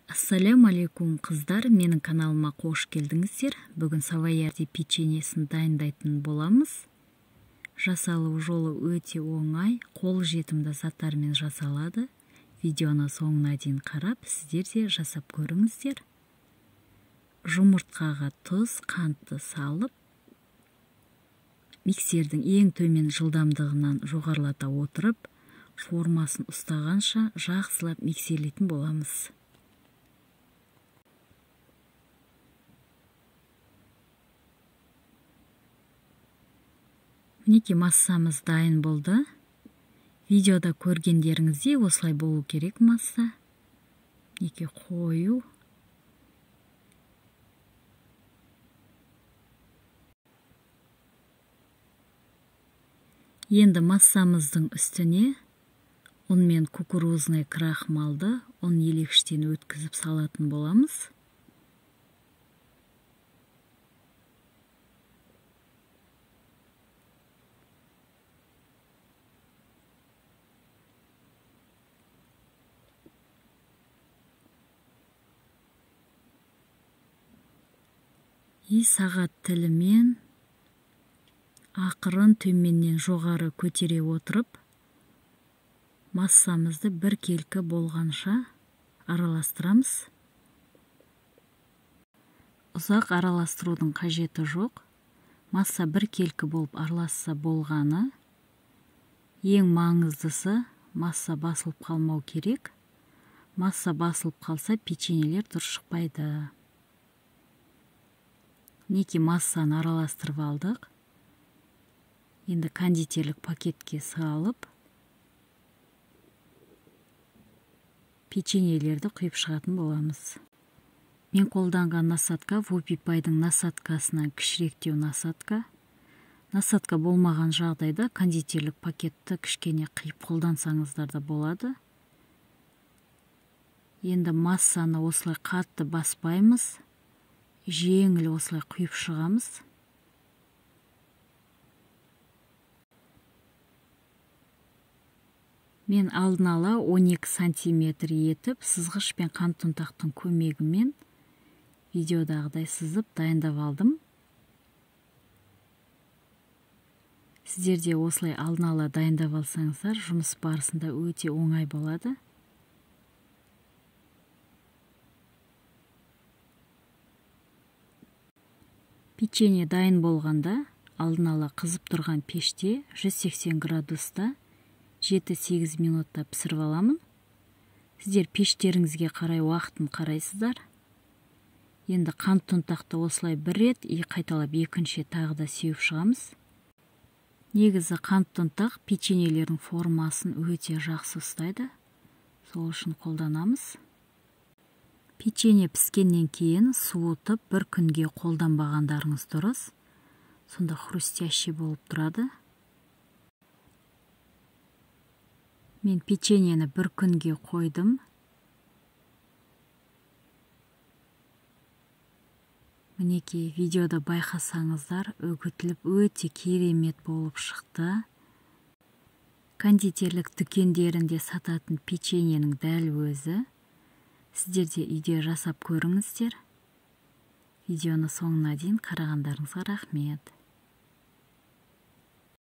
Ассаляму алейкум, қыздар, менің каналыма қош келдіңіздер. Бүгін савоярди печеньесін дайындайтын боламыз. Жасалу жолы өте оңай, қол жетімді заттармен жасалады. Видеоны соңына дейін қарап, сіздер де жасап көріңіздер. Жұмыртқаға тұз, қантты салып, миксердің ең төмен жылдамдығынан жоғарылата отырып, формасын ұстағанша жақсылап миксерлейтін боламыз. Мінекей, массамыз дайын болды. Видеода көргендеріңіздей осылай болу керек масса. Мінекей, қою. Енді массамыздың үстіне ұн мен кукурузный крахмалды ұн елегіштен өткізіп салатын боламыз. И сағат тілімен ақырын төменнен жоғары көтере отырып, массамызды біркелкі болғанша араластырамыз. Ұзақ араластырудың қажеті жоқ. Масса біркелкі болып араласса болғаны. Ең маңыздысы, масса басылып қалмау керек. Масса басылып қалса, печеньелер дұрыс шықпайды. Мінекей, массаны араластырып алдық. Енді кондитерлік пакетке салып, печеньелерді құйып шығатын боламыз. Мен қолданған насадка Вупипайдың насадкасынан кішіректеу насадка. Насадка болмаған жағдайда кондитерлік пакетті кішкене қиып қолдансаңыздар да болады. Енді массаны осылай қатты баспаймыз. Жеңіл осылай құйып шығамыз. Мен алдын ала 12 сантиметр етіп, сызғыш пен қант ұнтақтың көмегімен видеодағыдай сызып дайындап алдым. Сіздер де осылай алдын ала дайындап алсаңыздар, жұмыс барысында өте оңай болады. Печенье дайын болғанда, алдын ала қызып тұрған пеште 180 градуста 7-8 минутта пісіріп аламын. Сіздер пештеріңізге қарай уақытын қарайсыздар. Енді қант ұнтақты осылай бір рет и қайталап екінші тағы да сеуіп шығамыз. Негізі қант ұнтақ печеньелердің формасын өте жақсы ұстайды. Сол үшін қолданамыз. Печенье піскеннен кейін суытып бір күнге қолданбағандарыңыз дұрыс. Сонда хрустящий болып тұрады. Мен печеньені бір күнге қойдым. Мінекей, видеода байқасаңыздар, үгітіліп өте керемет болып шықты. Кондитерлік дүкендерінде сататын печеньенің дәл өзі. Сіздер де үйде жасап көріңіздер. Видеоны соңына дейін қарағандарыңызға рахмет.